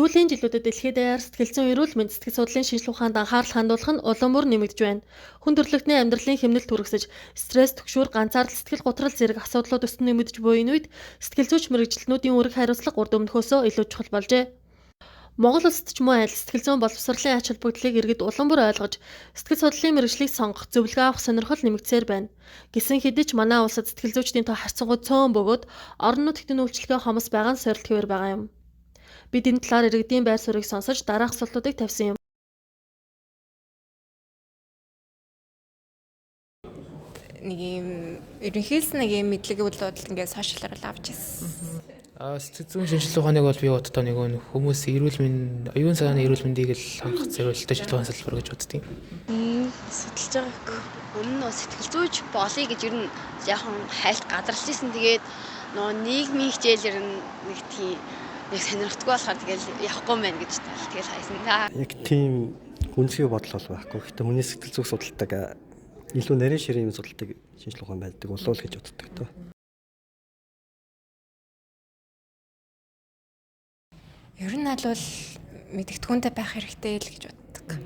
Сүүлийн жилүүдэд дэлхийд даяар сэтгэл зүйн эрүүл мэнд, сэтгэл судлалын шинжилгээ ухаанд анхаарал хандуулах нь улам бүр нэмэгдэж байна. Хүн төрөлхтний амьдралын хэмнэлт хүргэсэж, стресс, түгшүүр, ганцаардал, сэтгэл гутрал зэрэг асуудлууд өсөн нэмэгдэж буй энэ үед сэтгэл зүйч мэргэжилтнүүдийн үүрэг хариуцлага урд өмнөхөөсөө илүү чухал болжээ. Монгол улсад ч мөн адил сэтгэл зүйн боловсролын ач холбогдлыг иргэд улам бүр ойлгож, сэтгэл судлалын мэргэжлийг сонгох, зөвлөгөө авах сонирхол нэмэгдсээр байна. Гэсэн хэдий ч манай улсад сэтгэл зүйчдийн тоо харьцангуй цөөн бөгөөд орон нутгийн үйлчилгээ хомос байгаа нь сорилт хэвээр байгаа юм. Бид энэ талаар иргэдийн байр суурийг сонсож дараах асуултуудыг тавьсан юм. Нэг юм ерөнхийдөө нэг юм мэдлэг бол ингээд сошиалаар л авч ирсэн. Сэтгэл зүйн шинжилгээ ухааныг бол би боддоо нэг хүмүүс эрүүл мэнд, оюун санааны эрүүл мэндийг л хангах зориулттай шинжилгээ ухааны салбар гэж боддог юм. Судалж байгаагүй. Өмнө нь сэтгэл зүйч болъё гэж ер нь яахан хайлт гадарлаж исэн. Тэгээд нөгөө нийгмийн хичээл ер нь нэг тийм нэг сонирхдаггүй болохоор тэгэл явахгүй мэн гэж тэгэл хайсан да. Яг тийм гүнзгий бодол бол байхгүй. Гэхдээ хүний сэтгэл зүйн судалдаг илүү нарийн ширийн юм судалдаг шинжилгээ ухаан байдаг болов уу гэж боддог дөө. Ер нь аль мэдгэдэггүнтэй байх хэрэгтэй л гэж боддог.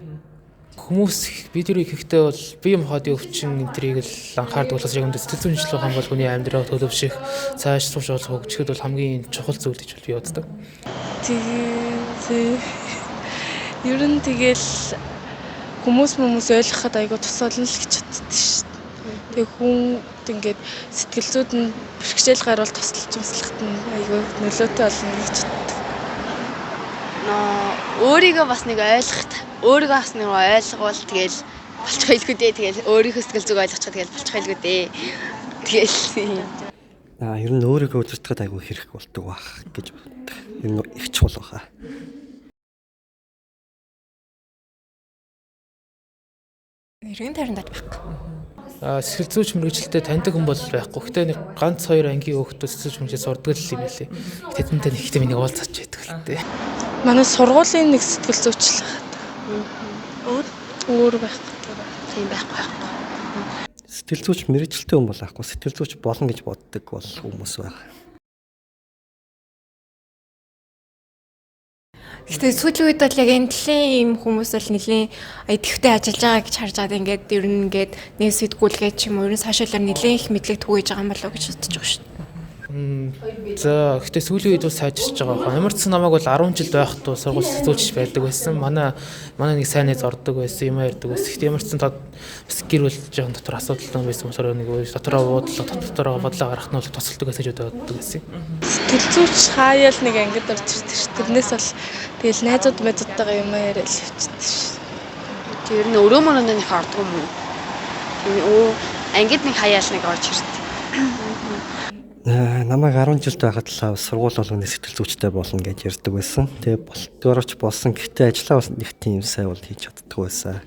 Хүмүүс бид нар ихэхдээ бол бие махбодын өвчин энтрийг л анхаардаг болохоос яг үндэ сэтгэл зүйн шинжилгээ ухаан бол хүний амьдрал төлөвших, цааш сурч болох хөгжихэд бол хамгийн чухал зүйл гэж би боддог. Тэгээ ер нь тэгэл хүмүүс ойлгоход айгүй тус болно л гэж боддог шүү дээ. Тэгээ хүн ингээд сэтгэл зүйд нь бэрхшээл гарвал тусалж туслахад нь айгүй нөлөөтэй болно гэж боддог. Өөрийгөө бас нэг ойлгоход, өөрийгөө бас нэг ойлгуул тэгэл болчих байлгүй дээ. Тэгэл өөрийнхөө сэтгэл зүг ойлгочиход тэгэл болчих байлгүй дээ. Тэгэл ер нь өөрийгөө удирдахад айгүй хэрэг болдог байх гэж боддог. Ер нь их чухал байхаа. Эргэн тойронд байхгүй. Сэтгэл зүйч мэргэжилтэд таньдаг хүн бол байхгүй. Гэхдээ нэг ганц хоёр ангийн хүүхдүүд сэтгэл зүйч мэргэжил сурдаг л юм билээ. Тэдэнтэй нэг ихтэй миний уулзаач байдаг л дээ. Манай сургуулийн нэг сэтгэл зүйч л байна. Өөр байхгүй. Тийм байхгүй. Сэтгэл зүйч мэргэжилтэй хүн бол байхгүй. Сэтгэл зүйч болно гэж боддог бол хүмүүс байна. Гэхдээ сүүлийн үед бол яг энэ төрлийн юм хүмүүс бол нэлийн идэвхтэй ажиллаж байгаа гэж харж байгаа. Ингээд ер нь ингээд нэсэд гүйлгээ ч юм уу ер нь сошиалаар нэлийн их мэдлэг түгээж байгаа юм болоо гэж бодож байгаа шүү дээ. За гэхдээ сүүлийн үед бол сайжирч байгаа байна. Ямар ч сан намайг бол 10 жил байхад бол сургууль сэтгэл зүйч байдаг байсан. Манай нэг сайн найз ордог байсан, юм ярьдаг байсан. Гэхдээ ямар ч сан бас гэр бүл жоохон дотор асуудалтай байсан болохоор нэг дотороо буудлага, дотороо бодлоо гаргах нь бол тусалдаг байсан гэж боддог байсан. Сэтгэл зүйч хаяал нэг ангид орж ирдэг ш. Тэрнээс бол тэгэл найзууд мэдтэйгээ юм яриад л явчихдаг ш. Тэр нь өрөө мөрөнд нэг ордог юм уу? Тийм ангид нэг хаяал нэг орж ирдэг. Намайг 10 жилд байхад л сургууль болгоны сэтгэл зүйчтэй болно гэж ярьдаг байсан. Тэгээ болтгоорч болсон. Гэхдээ ажлаа бас нэг тийм сайн бол хийж чаддаггүй байсан.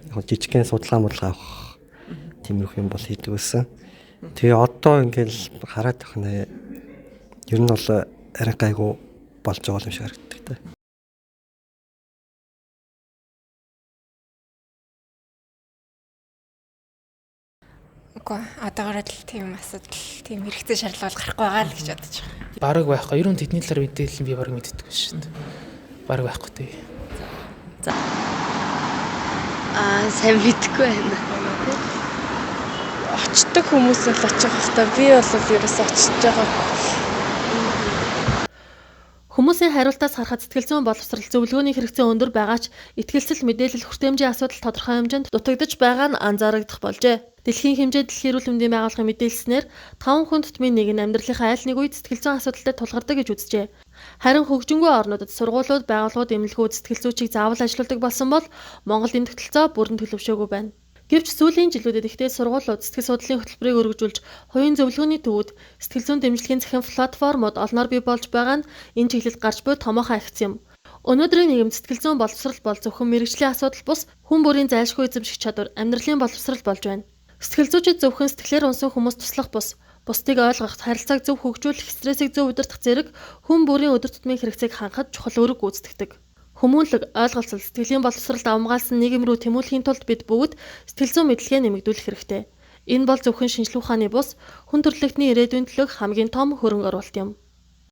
Яг жижигхэн судалгаа модлага авах тиймэрхүү юм бол хийдэг байсан. Тэгээ одоо ингээл хараад байх нэ. Ер нь бол арай гайгүй болж байгаа юм шиг харагддаг та. Үгүй одоогоор л тийм асуудал, тийм хэрэгцээ шаардлага гарахгүй байгаа л гэж бодож байгаа. Бараг байхгүй. Ер нь тэдний талаар мэдээлэл би бараг мэддэггүй шүү дээ. Бараг байхгүй тий. За. Сайн мэдэхгүй байна. Очдог хүмүүс нь л очих хэвээр. Би бол ерөөсөө очиж байгаагүй. Хүмүүсийн хариултаас харахад сэтгэл зүйн боловсрол зөвлөгөөний хэрэгцээ өндөр байгаа ч итгэлцэл мэдээлэл хүртээмжийн асуудал тодорхой хэмжээнд дутагдаж байгаа нь анзаарагдах болжээ. Дэлхийн хэмжээ дэлхийн эрүүл мэндийн байгууллагын мэдээлснээр 5 хүн тутмын нэг нь амьдралынхаа аль нэг үед сэтгэл зүйн асуудалтай тулгардаг гэж үзжээ. Харин хөгжингүй орнуудад сургуулиуд, байгууллагууд, эмнэлгүүд сэтгэл зүйчийг заавал ажилуулдаг болсон бол Монголд энэ тогтолцоо бүрэн төлөвшөөгүй байна. Гэвч сүүлийн жилүүдэд ихтэй сургуулиуд сэтгэл судлалын хөтөлбөрийг өргөжүүлж, хувийн зөвлөгөөний төвүүд, сэтгэл зүйн дэмжлэгийн цахим платформуд олноор бий болж байгаа нь энэ чиглэлд гарч буй томоохон ахиц юм. Өнөөдрийн нийгэмд сэтгэл зүйн боловсрол бол зөвхөн мэргэжлийн асуудал бус хүн бүрийн зайлшгүй эзэмших чадвар, амьдралын боловсрол болж байна. Сэтгэл зүйчид зөвхөн сэтгэлээр унсан хүмүүс туслах бус, бусдыг ойлгох, харилцааг зөв хөгжүүлэх, стрессийг зөв удирдах зэрэг хүн бүрийн өдөр тутмын хэрэгцээг хангахад чухал үүрэг гүйцэтгэдэг. Хүмүүнлэг, ойлголцол, сэтгэлийн боловсролд авамгаалсан нийгэм рүү тэмүүлэхийн тулд бид бүгд сэтгэл зүйн мэдлэгээ нэмэгдүүлэх хэрэгтэй. Энэ бол зөвхөн шинжилгээ ухааны бус, хүн төрөлхтний ирээдүйн төлөөх хамгийн том хөрөнгө оруулалт юм.